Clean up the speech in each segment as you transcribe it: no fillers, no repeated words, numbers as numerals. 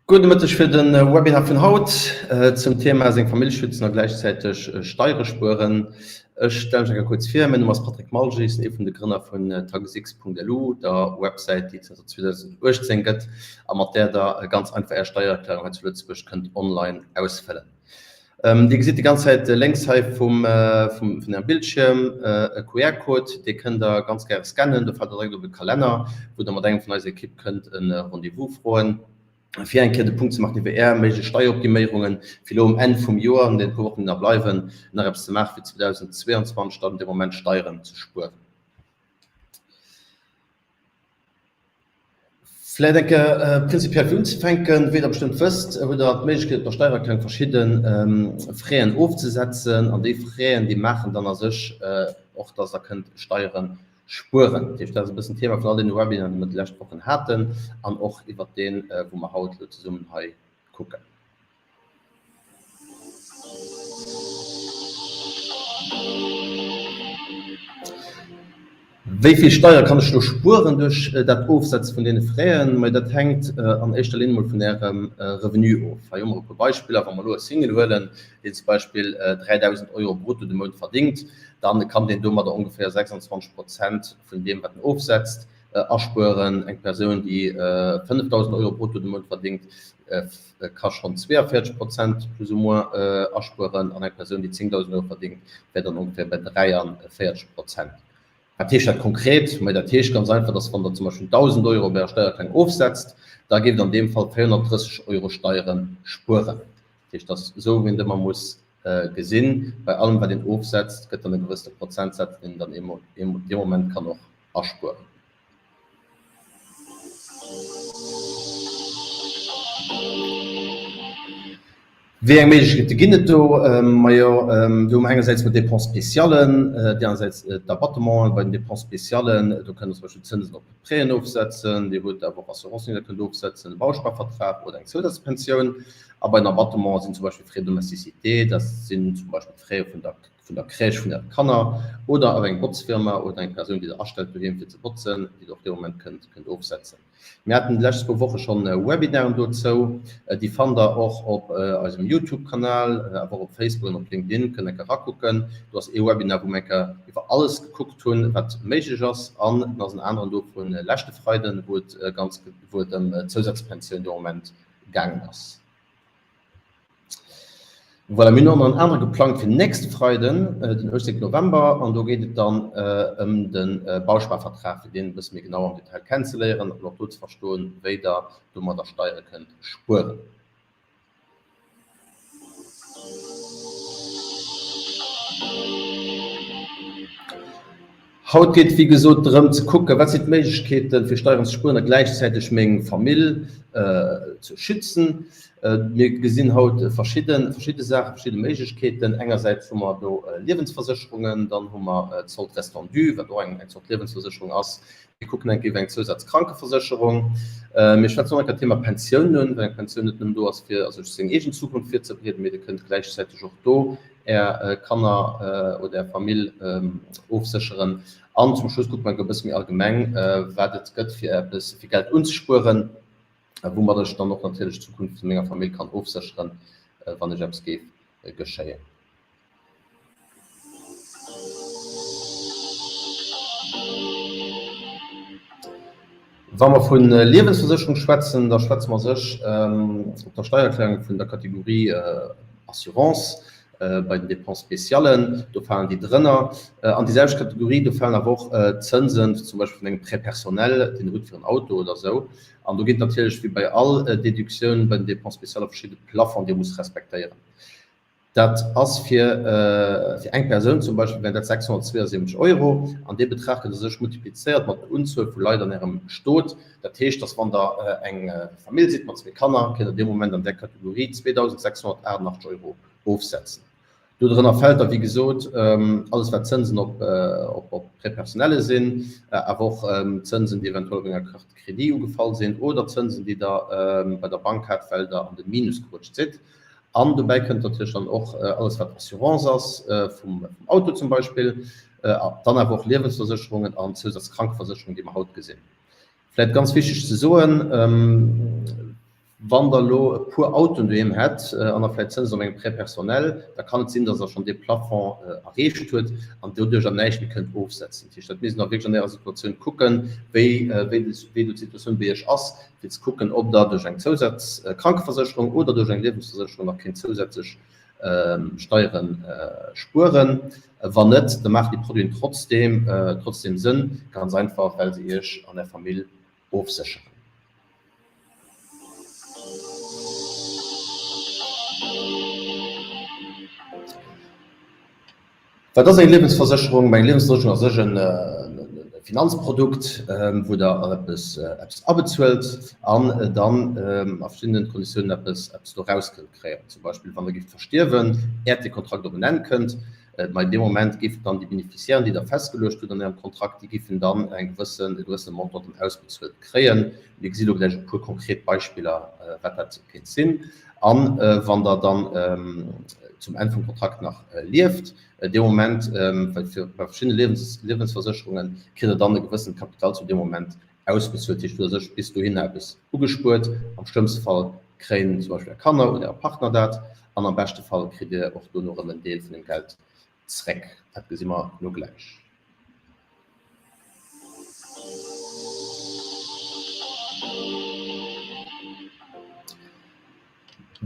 Gudde Mëtteg fir de Webinar vun haut zum Thema seng Famill schützen a gläichzäiteg Steiere spueren. Ech stelle mech eng Kéier kuerz vir, Mäin Numm ass Patrick Malger, ech sinn ee vun de Grënner vun Tagesx.lu, der Websäit, déi et zanter 2018 gëtt a mat där Der ganz einfach Är Steiererklärung hei zu Lëtzebuerg kënnt online ausfëllen. Dir gesitt déi ganz Zäit lénks hei vum vun Ärem Bildschierm e QR-Code, dee kënnt Der ganz gäre scannen. Do fält Der direkt op e Kalenner, wou Der mat engem vun eiser Ekipp kënnt e Rendez-vous froen, fir eng Kéier de Punkt ze maachen iwwer Är méiglech Steieroptiméierungen, fir elo um Enn vum Joer, an deene puer Wochen, déi nach bleiwen, nach eppes ze maachen, fir 2022 dann dee Moment Steieren ze spueren. Vläit eng Kéier prinzipiell fir unzefänken, Wéi Der bestëmmt wësst, hutt Der d'Méiglechkeet op der Steiererklärung verschidde Fräen ofzesetzen. An déi Fräen, déi maachen dann a sech och, dass Der kënnt Steiere spueren. Dat heescht, dat ass e bëssen d'Thema vun all deene Webinaren, déi mer déi lescht Wochen haten an och iwwert deen, wou mer haut elo zesummen hei kucken. Wéi vill Steier kann ech elo spueren duerch dat Ofsetze vun deene Fräen? Mei dat hänkt an éischter Linn mol vun Ärem Revenu of. Hei hu mer e puer Beispiller, Wa mer elo e Single huelen, deen zum Beispill 3.000 Euro brutto de Mount verdingt, dann kann deen domadder ongeféier 26 Prozent vun deem wat en ofsetzt aspueren. Eng Persoun déi 5.000 Euro brutto de Mount verdingt, ka schonn 42 Prozent plus ou moins aspueren an eng Persoun, déi 10.000 Euro verdéngt, wär dann ongeféier bei 43 Prozent. Wat heescht dat konkret? Mä dat heescht ganz einfach, dass wann Der zum Beispill 1.000 Euro op Ärer Steiererklärung ofsetzt, da géift Der an deem Fall 430 Euro Steiere spueren. Dat heescht, dass esou wéi een et ëmmer muss gesinn, bei allem wat een ofsetzt, gëtt dann e gewëssene Prozentsaz, deen een dann dee Moment kann och aspueren. Wéi eng Méiglechkeete ginn et do? Majo, do hu mer engersäits mol d'Dépenses spéciales, déi anersäits d'Abattementen. Bei den Dépenses spéciales, do kënnt Der zum Beispill d'Zënsen op Prêten ofsetzen, Dir hutt awer och Assurancen, déi Der kënnt ofsetzen, e Bausparvertrag oder eng Zousazpensioun. A bei den Abattementen sinn zum Beispill Frais de domesticité, dat sinn zum Beispill d'Fraie vun der vun der Crèche vun äre Kanner oder awer eng Botzfirma oder eng Persoun, déi Der astellt doheem fir ze botzen, déi Der och dee Moment kënnt kënnt ofsetzen. Mir haten déi lescht zwou Woche schonn Webinaren dozou. Déi fannt Der och op eisem Youtube-Kanal, awer och op Facebook an op LinkedIn. Kënnt enker rakucken. Do ass ee Webinar, wou mir enker iwwer alles gekuckt hunn, wat méiglech ass. An dann ass en aneren do vu leschte Freiden, wou et ganz wou et ëm d'Zousazpensioun de Moment gaangen ass. Voilà, mir hunn och nach en anere geplangt fir nächste Freiden, den 18 November, an do geet et dann ëm de Bausparvertrag, fir deen e bësse méi genau am Detail kennenzeléieren an och do ze verstoen, wéi Der domadder Steiere kënnt spueren. Haut geet et wéi gesot drëm ze kucken, wat sinn d'Méiglechkeeten fir Steieren ze spueren a gläichzäiteg meng Famill ze schützen. Mir gesinn haut verschidde verschidde Saachen, verschidde Méiglechkeeten. Engersäits hu mer do Liewensversécherungen, dann hu mer d'Solde restant dû, wat och eng Zort Liewensversécherung ass. Mir kucken eng Kéier iwwer eng Zousazkrankeversécherung. Mir schwätzen och eng Kéier d'Thema Pensioun un, well eng Pensioun net nëmmen do ass fir a sech seng eegen Zukunft virzebereeden, mee Dir kënnt gläichzäiteg och do Är Kanner oder Är Famill ofsécheren. An zum Schluss kucke mer e bësse méi allgemeng, wat et gëtt, fir eppes, fir Geld unzespueren, woumat ech dann och natierlech d'Zukunft vu menger Famill kann ofsécheren, wann ech eppes géif geschéien. Wa mer vu Liewensversécherung schwätzen, da schwätze mer sech op der Steiererklärung vun der Kategorie. Assurance, bei den Dépenses spéciales, do falen déi drënner. An déi selwecht Kategorie, do falen awer och d'Zënsen zum Beispill vun engem Prêt personnel, deen Der hutt fir en Auto oder esou. An do ginn et natierlech wéi bei all Deductioun bei den Dépenses spéciales verschidde Plafonds, déi ee muss respektéieren. Dat ass fir fir eng Persoun zum Beispill wären dat 672 Euro an dee Betrag gëtt u sech multiplizéiert mat der Unzuel vu Leit an Ärem Stot. Dat heescht, dass wann Der eng Famill sidd mat zwee Kanner, kéint Der dee Moment an där Kategorie 2.688 Euro ofsetzen. Do drënner fält da wéi gesot alles wat Zënsen op op Prêts personnels sinn, awer och Zënsen déi eventuell op enger Carte crédit ugefall sinn oder Zënsen déi Der bei der Bank hat, well Der an de Minus gerutscht sidd. An dobäi kënnt natierlech dann och alles wat Assurance ass, vum Auto zum Beispill, dann awer och Liewensversécherungen an Zousazkrankeversécherung, déi mer haut gesinn. Vläicht ganz wichteg ze soen, Wann Der elo e puer Autoen doheem hätt an der vläicht Zënsen op engem Prêt personnel, da kann et sinn, dass Der schonn dee Plafond erreecht hutt an doduercher näischt méi kënnt ofsetzen. Dat heescht, dat misst een da wierklech an Ärer Situatioun kucken, wéi do d'Situatioun bei Iech ass. fir ze kucken, ob Der duerch eng Zousazkrankeversécherung oder duerch eng Liewensversécherung nach kéint zousätzlech Steiere spueren. Wann net, da maachen déi Produiten trotzdeem trotzdeem Sënn, ganz einfach, well se Iech an Är Famill ofsécheren. Wat ass eng Liewensversécherung? Eng Liewensversécherung ass u sech e Finanzprodukt, wou Der eppes abezuelt an dann a verschiddenen Konditiounen eppes do raus kënnt kréien. Zum Beispill wann Der géift verstierwen, äert dee Kontrakt op en Enn kënnt. Mä dee Moment géifen dann déi Beneficiairen, déi Der festgeluecht hutt an Ärem Kontrakt, déi géifen dann eng gewëssen, e gewëssene Montant dann ausbezuelt kréien. Mir gesi lo gläich e puer konkret Beispiller, wat dat kéint sinn. A wann Der dann zum Enn vum Kontrakt nach lieft, dee Moment, well fir bei verschiddene Liewensversécherunge kritt Der dann e gewëssent Kapital zu deem Moment ausbezuelt. Dat heescht, hutt Der sech bis dohinner eppes ugespuert. Am schlëmmste Fall kréien zum Beispill Är Kanner oder Äre Partner dat an am beschte Fall kritt Dir och dono erëm en Deel vun dem Geld zréck. Dat gesi mer elo gläich.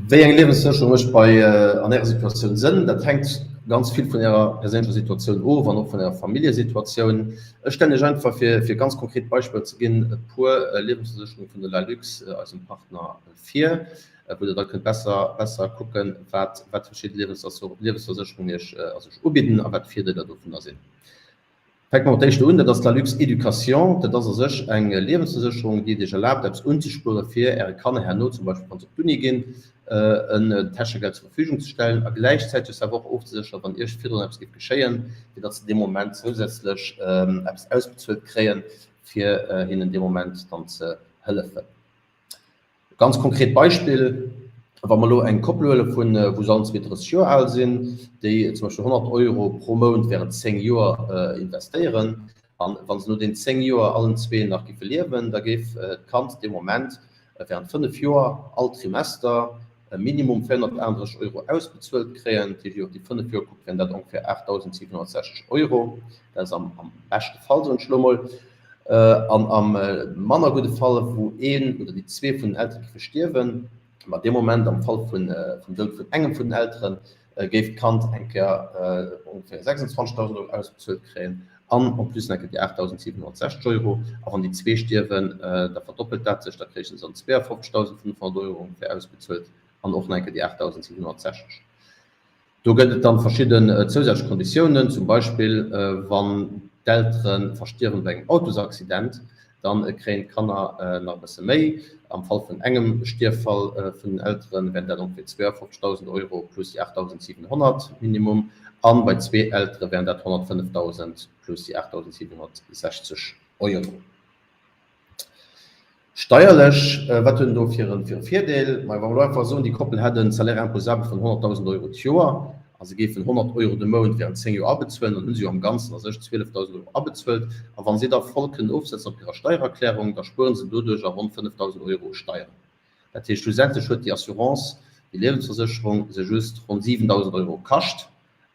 Wéi eng Liewenssécherung mécht bei an Ärer Situatioun Sënn? Dat hänkt ganz vill vun Ärer perséinlecher Situatioun of an och vun Ärer Familljesituatioun. Ech stellen Iech einfach, fir fir ganz konkret Beispiller ze ginn, e puer Liewensversécherunge vun der Lalux, eisem Partner, vir, wou Der da kënnt besser besser kucken, wat wat verschidde Liewensversécherungen Iech a sech ubidden a wat d'Virdeeler dovunner sinn. Fänke mer mat der éischter un, dat ass d'Lalux Education. Dat ass a sech eng Liewensversécherung, déi et Iech erlaabt, eppes unzespuere fir Äre Kanner herno, zum Beispill wa se op d'Uni ginn, en Täschegeld zur Verfügung ze stellen a gläichzäiteg se awer och ofzesécheren, wann Iech virdrun eppes géif geschéien, fir datt se dee Moment zousätzlech eppes ausbezuelt kréien, fir hinnen dee Moment dann ze hëllefen. Ganz konkret Beispill, Wa mer elo eng Koppel huele vun, wou se allen zwee 30 Joer al sinn, déi zum Beispill 100 Euro pro Mount während 10 Joer investéieren, a wa se no den 10 Joer allen zwee nach géife liewen, da géif d'Kand dee Moment während 5 Joer all Trimester e Minimum 438 Euro ausbezuelt kréien. Dat heescht, iwwer déi 5 Joer kuckt, wären dat ongeféier 8.760 Euro. Dat ass am beschte Fall, soen ech elo emol. An am manner gudde Fall, wou een oder déi zwee vun den Eltere géife stierwen, ma dee Moment, am Fall vum Doud vun engem vun den Elteren, géif d'Kand eng Kéier ongeféier 26.000 Euro ausbezuelt kréien an en plus nach eng Kéier déi 8.760 Euro. A wann déi zwee stierwen, da verdoppelt dat sech, da kréiche se dann 52.500 Euro ongeféier ausbezuelt an och nach eng Kéier déi 8.760. Do gëtt et dann verschidden zousätzlech Konditiounen, zum Beispill wann d'Eltere verstierwen bei engem Autosaccident, dann kréien d'Kanner nach e bësse méi. Am Fall vun engem Stierffall vun den Elteren wären dat ongeféier 52.000 Euro plus déi 8.700 Minimum an bei zwee Eltere wären dat 105.000 plus déi 8.760 Euro. Steierlech, wat huet en do fir e Virdeel? Majo, wa mer elo einfach soen, déi Koppel hätt en Salaire imposable vun 100.000 Euro d'Joer a se géifen 100 Euro de Mount während 10 Joer abezuelen, dann hu se jo am Ganzen a sech 12.000 Euro abezuelt. A wa si da voll kënnen ofsetzen op hirer Steiererklärung, da spuere se doduercher ronn 5.000 Euro u Steieren. Dat heescht, schlussendlech huet déi Assurance, déi Liewensversécherung, se just ronn 7.000 Euro kascht.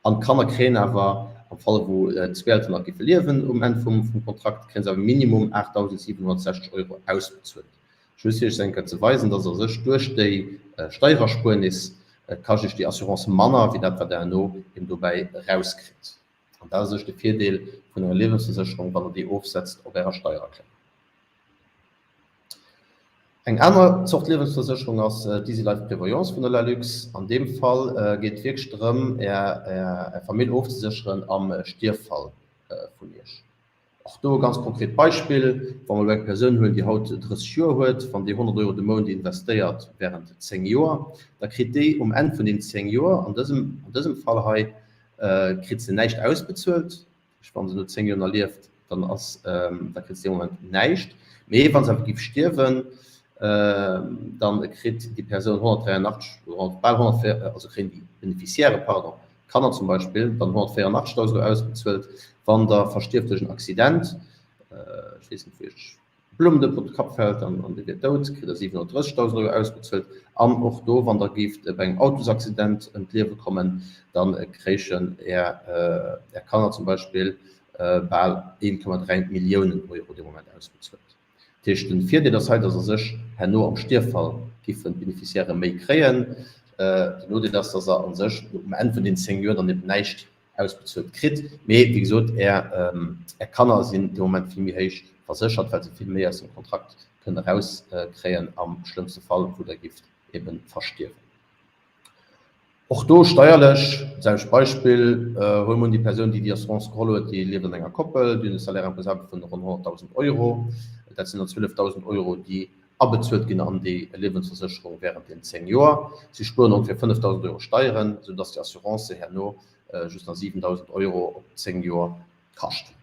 An d'Kanner kréien awer, am Fall wou zwee Elteren nach géife liewen um Enn vum Kontrakt, kréie se awer minimum 8.760 Euro ausbezuelt. Just fir iech eng Kéier ze weisen, dass a sech duerch déi Steiererspuernis. Kascht Iech déi Assurance manner wéi dat wat Der herno eben dobäi erauskritt. An dat ass u sech de Virdeel vun enger Liewensversécherung, wann Der déi ofsetzt op Ärer Steiererklärung. Eng aner Zort Liewensversécherung ass d'Easy Life Prévoyance vun der Lalux. An deem Fall geet et wierklech drëm, Är Famill ofzesécheren am Stierffall vun Iech. Och do e ganz konkret Beispill, Wa mer elo eng Persoun huelen, déi haut 30 Joer huet, wann déi 100 Euro de Mount investéiert wärend 10 Joer, da kritt déi um Enn vun den 10 Joer, an dësem Fall hei, kritt se näischt ausbezuelt. Wann se no 10 Joer nach lieft, dann ass, da kritt se dee Moment näischt. Mee wa se awer géif stierwen, dann kritt déi Persoun 183 oder bal 104, also kréien déi Beneficiairë, pardon, d'Kanner zum Beispill, dann 184.000 Euro ausbezuelt. Wann der verstierft duerch en Accident, ech weess net, wou ech Blummendëppen op de Kapp fält an dir wiert dout, kritt der 730.000 Euro ausbezuelt. An och do, wann der géift bei engem Autosaccident ëm d'Liewe kommen, da kréichen är Kanner zum Beispill bal 1,3 Milliounen Euro dee Moment ausbezuelt. Dat heescht, de Virdeel ass hei, datt a sech herno am Stierffall giffen d'Beneficiairë méi kréien. Den Nodeel ass, datt der a sech um Enn vun den 10 Joer dann eben näischt ausbezuelt kritt. Mee wéi gesot, Är Kanner sinn dee Moment vill méi héich verséchert, well se vill méi aus dem Kontrakt kënnen erauskréien am schlëmmste Fall, wou Der géift ebe verstierwen. Och do steierlech, selwecht Beispill, huele mer un, déi Persoun, déi déi Assurance geholl huet, déi lieft an enger Koppel, déi hunn e Salaire imposable vun ronn 100.000 Euro. Dat sinn dann 12.000 Euro, déi abezuelt ginn an déi Liewensversécherung während den 10 Joer. Si spueren ongeféier 5.000 Euro Steieren, soudass déi Assurance herno just nach 7.000 Euro op 10 Joer kascht huet.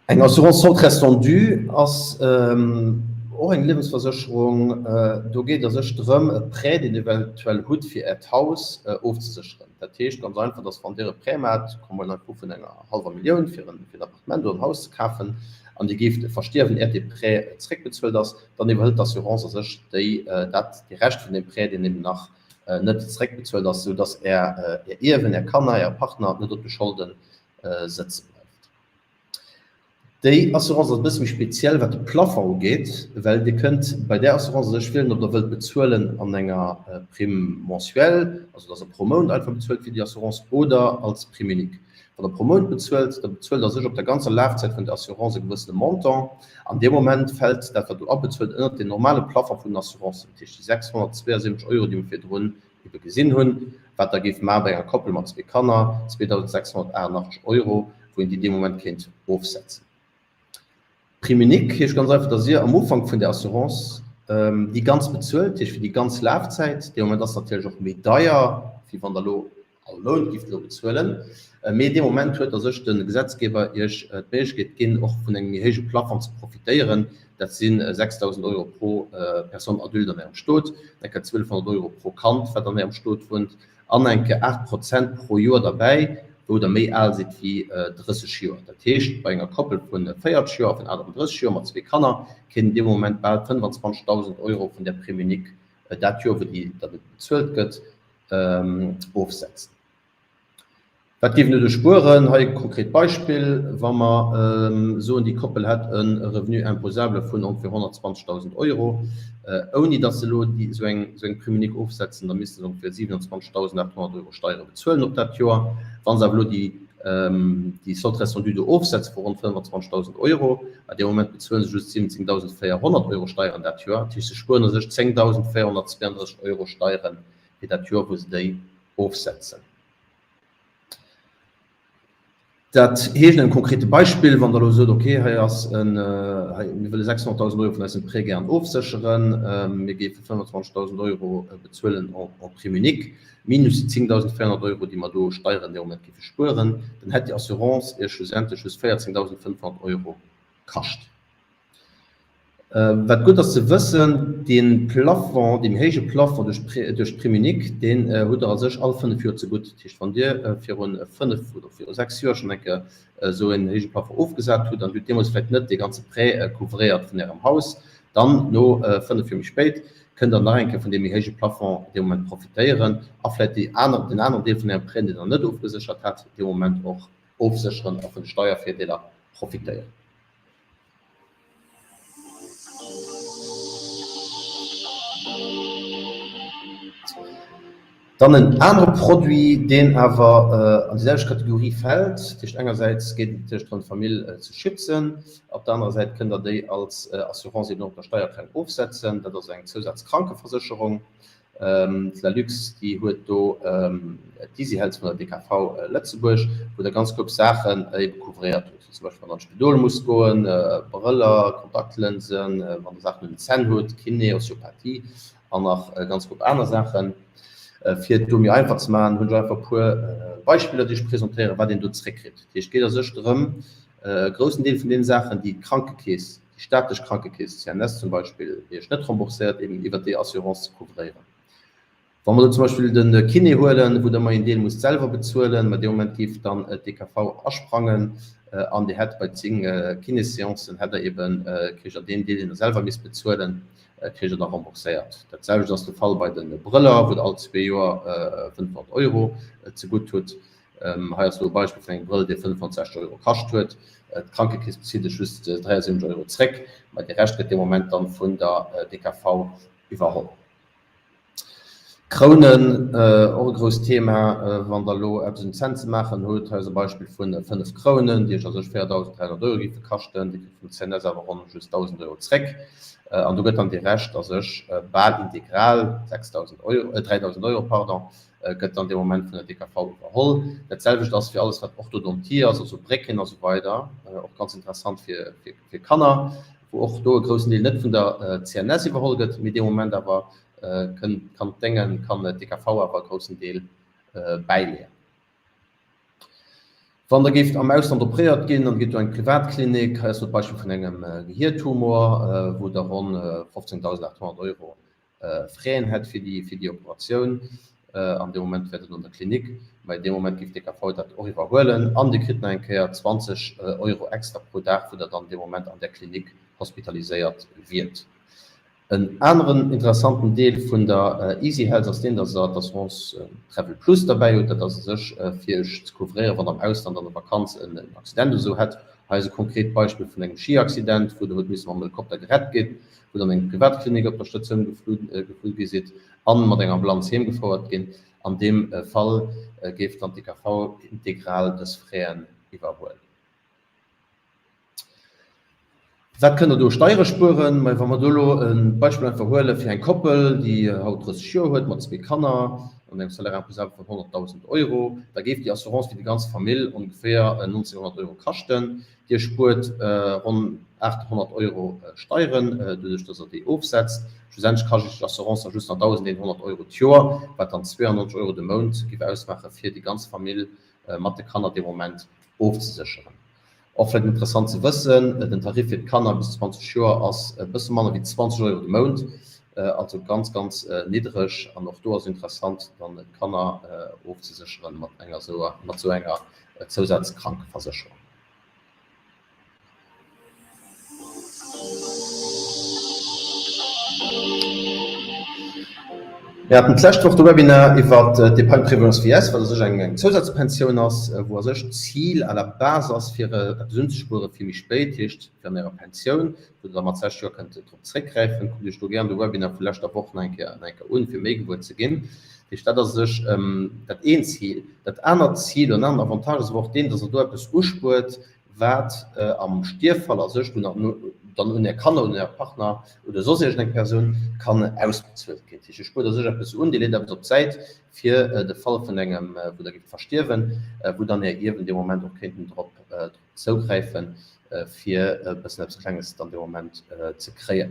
Eng Assurance solde restant dû ass och eng Liewensversécherung. Do geet et a sech drëm, e Prêt, deen Dir eventuell hutt, fir Äert Haus ofzesécheren. Dat heescht ganz einfach, dass wann Dir e Prêt maacht, komme mer elo vun enger hallwer Millioun, fir en Appartement oder en Haus ze kafen, an Dir géift verstierwen, äert dee Prêt zeréckbezuelt ass, dann iwwerhëlt d'Assurance a sech déi, dat, dee Rescht vun deem Prêt, deen eben nach net zeréckbezuelt ass, esou dass Är Ierwen, Är Kanner, Äre Partner net op de Scholde sëtze bleift. Déi Assurance ass e bësse méi speziell, wat de Plafond ugeet, well Dir kënnt bei där Assurance u sech wielen, ob Der wëllt bezuelen an enger Prime mensuelle, also dass Der pro Mount einfach bezuelt fir déi Assurance, oder als Prime unique. Wann Der pro Mount bezuelt, da bezuelt Der sech op der ganzer Lafzäit vun der Assurance e gewëssene Montant. An deem Moment fält dat, wat do abezuelt, ënnert den normale Plafond vun den Assurancen, dat heescht déi 672 Euro, déi mir virdrun ebe gesinn hunn, wat Der géift maache bei enger Koppel mat zwee Kanner, 2.688 Euro, wou een déi dee Moment kéint ofsetzen. Prime unique heescht ganz einfach, dass Dir am Ufank vun der Assurance déi ganz bezuelt, dat heescht fir déi ganz Lafzäit. Dee Moment ass se natierlech och méi deier, wéi wann Der elo all Mount giff elo bezuelen, mee dee Moment huet a sech de Gesetzgeber Iech d'Méiglechkeet ginn, och vun engem méi héije Plafond ze profitéieren. Dat si 6.000 Euro pro Personne adulte an Ärem Stot, enker 1.200 Euro pro Kand, wat an Ärem Stot wunnt, an enke 8 Prozent pro Joer derbäi, wou Der méi al sidd wéi 30 Joer. Dat heescht, bei enger Koppel vu 40 Joer a vun 38 Joer mat zwee Kanner kéint een dee Moment bal 25.000 Euro vun där Prime unique dat Joer, wou déi da bezuelt gëtt, ofsetzen. Wat géif een do spueren? Hei e konkret Beispill, Wa mer soen, déi Koppel hätt e Revenu imposable vun ongeféier 120.000 Euro, ouni datt se elo esou eng Prime unique ofsetzen, da misste se ongeféier 27.800 Euro Steiere bezuelen op dat Joer. Wa se awer elo déi Solde restant dû do ofsetze vu ronn 25.000 Euro, a deem Moment bezuele se just 17.400 Euro Steieren dat Joer. Dat heescht, se spueren u sech 10.432 Euro Steieren fir dat Joer, wou se déi ofsetzen. Dat heescht an engem konkrete Beispill, wann Der elo sot, okay, hei ass en, hei, mir wëlle 600.000 Euro vun eisem Prêt gären ofsécheren, mir géife 25.000 Euro bezuelen en Prime unique, minus déi 10.400 Euro, déi mer do Steieren dee Moment géife spueren, dann hätt déi Assurance Iech schlussendlech just 14.500 Euro kascht. Wat gutt ass ze wëssen, dee Plafond, dee méi héije Plafond duerch d'Prime unique, deen hutt Der a sech all 5 Joer zegutt. Dat heescht, wann Dir viru 5 oder viru 6 Joer schonn eng Kéier esou en héije Plafond ofgesat hutt an Dir hutt deemools vläicht net dee ganze Prêt couvréiert vun Ärem Haus, dann no 5 Joer méi spéit kënnt Der nach eng Kéier vun deem méi héije Plafond dee Moment profitéieren a vläicht déi aner, den aneren Deel vun Ärem Prêt, deen Der net ofgeséchert hat, dee Moment och ofsécheren a vun de Steiervirdeeler. profitéieren. Dann en anere Produit, deen awer an déi selwecht Kategorie fält. Dat heescht, engersäits geet et natierlech drëm, d'Famill ze schützen, op der anerer Säit kënnt Der déi als Assurance eben och op der Steiererklärung ofsetzen. Dat ass eng Zousazkrankeversécherung. D'Lalux, déi huet do d'EasyHealth vun der DKV Lëtzebuerg, wou Der ganz koup Saachen ebe couvréiert hutt, wéi zum Beispill wann Der an d'Spidol musst goen, Brëller, Kontaktlënsen, wann Der Saachen un den Zänn hutt, Kiné, Osteopathie an nach ganz koup aner Saachen. Fir et do méi einfach ze maachen, hunn ech einfach e puer Beispiller, déi ech presentéieren, wat een do zréckkritt. Dat heescht, et geet a sech drëm, e groussen Deel vun deene Saachen, déi d'Krankekeess, déi staatlech Krankekeess, CNS zum Beispill, déi Iech net rembourséiert, eben iwwert déi Assurance ze couvréieren. Wa mer do zum Beispill de Kiné huelen, wou Der ëmmer een Deel musst selwer bezuelen, mä dee Moment géif dann d'DKV asprangen an Dir hätt bei 10 Kinéséancen hätt Der eben, kricht Der deen Deel, deen Der selwer misst bezuelen, kricht Der da rembourséiert. Dat selwecht ass de Fall bei de Brëller, wou Der all zwee Joer 500 Euro zegutt hutt. Hei ass elo e Beispill vun engem Brëll, dee 65 Euro kascht huet. D'Krankekeess bezilt lech just 73 Euro zréck, ma de Rescht gëtt dee Moment dann vun der DKV iwwerholl. Krounen, och e grousst Thema, wann der elo eppes un Zänn ze maachen hutt. Hei ass e Beispill vu 5 Krounen, déi iech a sech 4.300 Euro géife kaschten. Dir kritt vum CNS awer ronn just 1.000 Euro zréck. An do gëtt dann dee Rescht a sech bal integral, 6.000 Euro, 3.000 Euro, pardon, gëtt dann dee Moment vun der DKV iwwerholl. Dat selwecht ass fir alles wat Orthodontie ass, also Brécken a sou weider, och ganz interessant fir fir Kanner, wou och do e groussen Deel net vun der CNS iwwerholl gëtt, mee dee Moment awer kënn kann d'Déngen, kann d'DKV awer e groussen Deel bäileeën. Wann Der géift am Ausland opréiert ginn an gitt do eng Privatklinik, hei ass lo d'Beispill vun engem Gehiertumor, wou Der ronn 15.800 Euro Fräen hätt fir déi fir déi Operatioun. An dee Moment wär dat an der Klinik, mä dee Moment géif d'DKV dat och iwwerhuelen an Dir kritt nach eng Kéier 20 Euro extra pro Dag, wou Der dann dee Moment an där Klinik hospitaliséiert wiert. En aneren interessanten Deel vun der EasyHealth ass deen, dass Der d'Assurance Travel Plus derbäi hutt. Dat ass u sech fir Iech ze couvréieren, wann Der am Ausland an der Vakanz en Accident oder esou hätt. Hei ass e konkret Beispill vun engem Schiaccident, wou Der hutt misse mam Helikopter gerett ginn. wou der an eng Privatklinik op der Statioun geflu gi sidd an mat enger Ambulanz heem gefouert ginn. An deem Fall géif dann d'DKV integral dës Fräen iwwerhuelen. Wat kënnt der do u Steiere spueren? Majo, wa mer do elo e Beispill einfach huele fir eng Koppel, déi haut 30 Joer huet, mat zwee Kanner an engem Salaire imposable vun 100.000 Euro, da géif déi Assurance fir déi ganz Famill ongeféier 1.900 Euro kaschten. Dir spuert ronn 800 Euro Steieren, doduerch dass Der déi ofsetzt. Schlussendlech kascht Iech d'Assurance da just nach 1.100 Euro d'Joer, wat dann 92 Euro de Mount géif ausmaache fir déi ganz Famill mat de Kanner dee Moment ofzesécheren. Och vläicht interessant ze wëssen, Den Tarif fir d'Kanner bis 20 Joer ass e bësse manner wéi 20 Euro de Mount, also ganz, ganz niddreg. An och do ass et interessant, dann d'Kanner ofzesécheren mat enger esou enger Zousazkrankeversécherung. Mir haten d'lescht Woch de Webinar iwwert d'Épargne prévoyance vieillesse, wat a sech eng Zousazpensioun ass, wou a sech d'Zil à la base ass, fir eppes unzespuere fir méi spéit, heescht fir an Ärer Pensioun, wou Der da mat 60 Joer kënnt drop zréckgräifen. Kuckt Iech do gären de Webinar vu leschter Woch nach eng Kéier un, fir méi gewuer ze ginn. Dat heescht, dat ass a sech dat eent Zil. Dat anert Zil oder en aneren Avantage ass awer och deen, dass Der do eppes uspuert, wat am Stierffall a sech dann un Är Kanner, un Äre Partner oder soss iergendeng Persoun kann ausbezuelt ginn. Dat heescht, Dir spuert a sech eppes un, Dir leet eppes op d'Säit fir de Fall vun engem, wou Der géift verstierwen, wou dann Är Ierwen dee Moment och kéinten drop zougräifen, fir e bëssen eppes Klenges dann dee Moment ze kréien.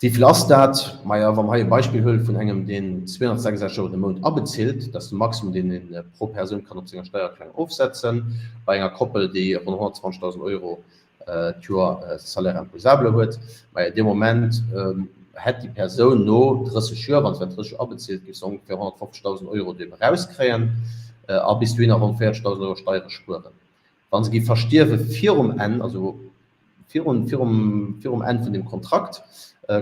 Wéi vill ass dat? Maja, wa mer hei e Beispill huele vun engem, deen 266 Euro de Mount abezilt, dat ass de Maximum, deen ee pro Persoun kann op senger Steiererklärung ofsetzen, bei enger Koppel, déi ronn 120.000 Euro d'Joer Salaire imposable huet, maja, dee Moment hätt déi Persoun no 30 Joer, wa se dat 30 Joer abezilt, géif se ongeféier 150.000 Euro do ebe rauskréien a bis dohinner ronn 40.000 Euro Steiere spueren. Wa se géif verstierwe virum Enn, also virun, virum, virum Enn vun dem Kontrakt.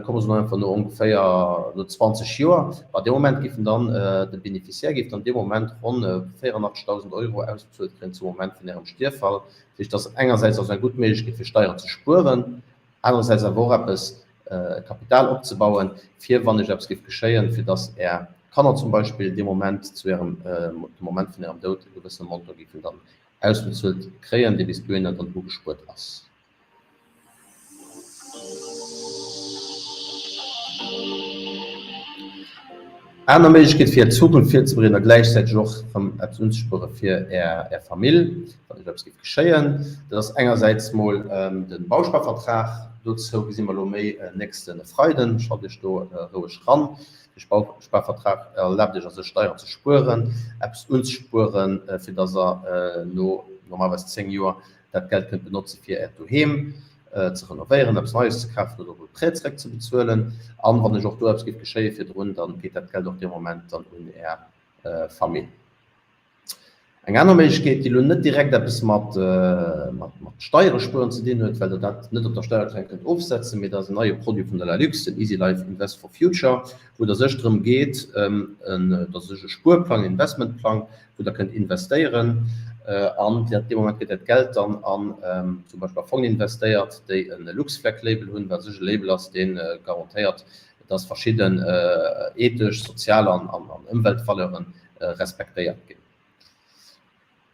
Komme se einfach no ongeféier no 20 Joer. Bei deem Moment géifen dann de Beneficiaire géif dann dee Moment ronn 84.000 Euro ausbezuelt kréien zum Moment vun Ärem Stierffall. Dat heescht, dat ass engersäits also eng gutt Méiglechkeet fir Steieren ze spueren, anerersäits awer och eppes Kapital opzebauen, fir wann Iech eppes géif geschéien, fir dass Är Kanner zum Beispill dee Moment zu Ärem, dem Moment vun Ärem Doud e gewëssene Montant géifen dann ausbezuelt kréien, dee bis dohinner dann ugespuert ass. Aner Méiglechkeet fir Är Zukunft virzebereeden a gläichzäiteg och erëm eppes unzespuere fir Är Famill, wann Iech eppes géif geschéien, dat ass engersäits mol de Bausparvertrag. Dozou gesi mer elo méi nächste Freiden. Schalt Iech do roueg ran. De Bausparvertrag erlaabt Iech a sech Steieren ze spueren, eppes unzespueren, fir dass Der no normalerweis 10 Joer dat Geld kënnt benotze fir Äert Doheem ze renovéieren, eppes Neies ze kafen oder och e Prêt zeréckzebezuelen. An wann Iech och do eppes géif geschéie virdrun, da geet dat Geld och dee Moment dann un Är Famill. Eng aner Méiglechkeet, déi elo net direkt eppes mat Steiere spueren ze dinn huet, well Der dat net op der Steiererklärung kënnt ofsetzen, mee dat ass en neie Produit vun der Lalux, den Easy Life Invest for Future, wou et a sech drëm geet, dat ass u sech e Spuerplang, en Investmentplang, wou Der kënnt investéieren an dee Moment gëtt dat Geld dann an zum Beispill a Fongen investéiert, déi e Luxflag-Label hunn, wat u sech e Label ass, dee garantéiert, dass verschidden ethesch, sozial an Ëmweltvaleuren respektéiert ginn.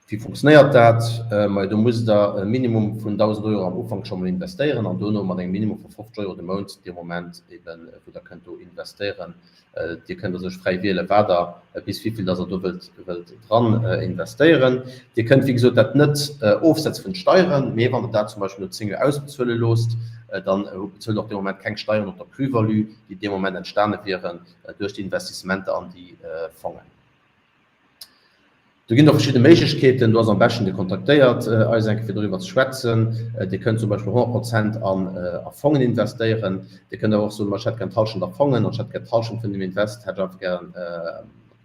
Wéi funktionéiert dat? Majo, do musst Der e Minimum vun 1.000 Euro am Ufank scho mol investéieren an dono mat engem Minimum vu 50 Euro de Mount dee Moment eben, wou Der kënnt do investéieren. Dir kënnt a sech fräi wielen, wat Der, bis wéivill dass Der do wëllt, wëllt dran investéieren. Dir kënnt, wéi gesot, dat net ofsetze vun de Steieren, mee wann Der dat zum Beispill no 10 Joer ausbezuele loosst, dann bezuelt Der och dee Moment keng Steieren op der Plus-value, déi dee Moment entstane wieren duerch déi Investissementer an déi Fongen. Do ginn et och verschidde Méiglechkeeten. Do ass am beschten, Dir kontaktéiert eis eng Kéier fir doriwwer ze schwätzen. Dir kënnt zum Beispill 100 Prozent a Fongen investéieren. Dir kënnt awer och soen, ma ech hätt gär d'Hallschent a Fongen an ech hätt gär d'Hallschent vun dem Invest hätt ech einfach gär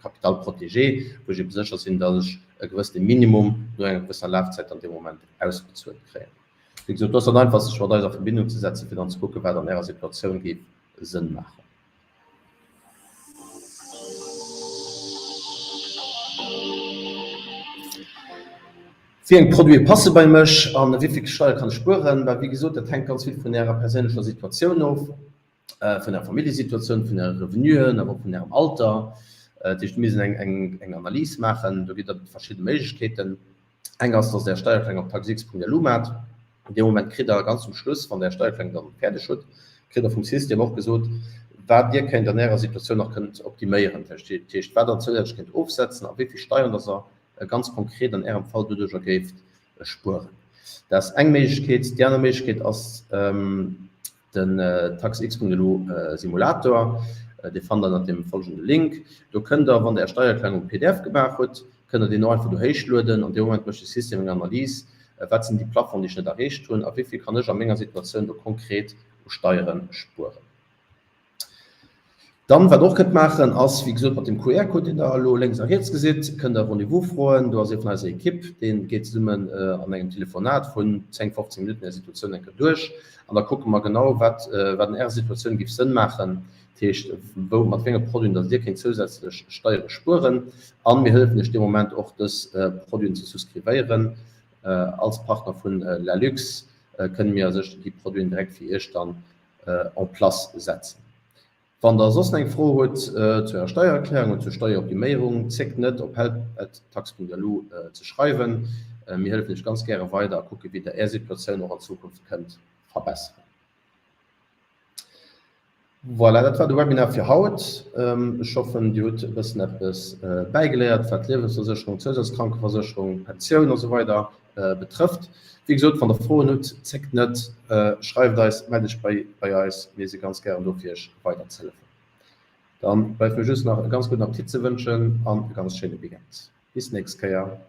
Capital protégé, wou ech ebe sécher sinn, datt ech e gewëssene Minimum no enger gewëssener Lafzäit dann dee Moment ausbezuelt kréien. Wéi gesot, do ass dat einfachst, sech mat eis a Verbindung ze setzen, fir dann ze kucken, wat an Ärer Situatioun géif Sënn maachen. Wéi eng Produite passe bei mech an wéi vill Steier kann ech spueren? Bah, wéi gesot, dat hänkt ganz vill vun Ärer perséinlecher Situatioun of, vun Ärer Familljesituatioun, vun Äre Revenuen, awer och vun Ärem Alter. Dat heescht, mir missten eng eng Analys maachen. Do ginn et verschidde Méiglechkeeten. Eng ass, dass Der Är Steiererklärung op taxx.lu maacht. An deem Moment kritt Der ganz zum Schluss, wann Der Är Steiererklärung dann fäerdeg hutt, kritt Der vum System och gesot, wat Dir kéint an Ärer Situatioun nach kënnt optiméieren. Dat heescht, wat Der zousätzlech kéint ofsetzen a wéi vill Steieren dass Der ganz konkret an Ärem Fall doduercher géift spueren. Dat ass eng Méiglechkeet. Déi aner Méiglechkeet ass, Den TaxX.lu Simulator, dee fannt der ënnert dem folgende Link. Do kënnt der, wann der är Steiererklärung op pdf gemaach hutt, kënnt der deen och einfach do héichlueden. An deem Moment mécht de System eng Analys, wat sinn déi Plafonds, déi ech net erreecht hunn a wéi vill kann ech a menger Situatioun do konkret u Steiere spueren. Dann, wat der och kënnt maachen, ass, wéi gesot, mat dem QR-Code, deen Der elo lénks a riets gesitt, kënnt Der e Rendez-vous froen. Do ass ee vun eiser Ekipp, dee geet zesummen an engem Telefonat vun 10, 15 Minutten Är Situatioun eng Kéier duerch. An da kucke mer genau, wat, wat an Ärer Situatioun géif Sënn maachen, dat heescht, wou, mat wéi enge Produiten dass Dir kéint zousätzlech Steiere spueren. A mir hëllefen Iech dee Moment och, dës Produiten ze souscrivéieren. Als Partner vun Lalux kënne mir a sech déi Produiten direkt fir Iech dann en place setzen. Wann der soss nach eng Fro hutt zu Ärer Steiererklärung oder zur Steieroptiméierung, zéckt net op help@tax.lu ze schreiwen. Mir hëllefen Iech ganz gäre weider a kucke wéi der Är Situatioun och an Zukunft kënnt verbesseren. Voilà, dat war de Webinar fir haut. Ech hoffen Dir hutt e bëssen eppes bäigeléiert wat d'Liewensversécherung, d'Zousazkrankeversécherung, d'Pensioun a sou weider betrëfft. Wéi gesot, wann der Froen hutt, zéckt net, schreift eis, mellt iech bei eis, mir si ganz gären do fir iech weider ze hëllefen. Dann bleift mir just nach e ganz gudden Appetit ze wënschen an e ganz schéine Weekend. Bis nächst Kéier.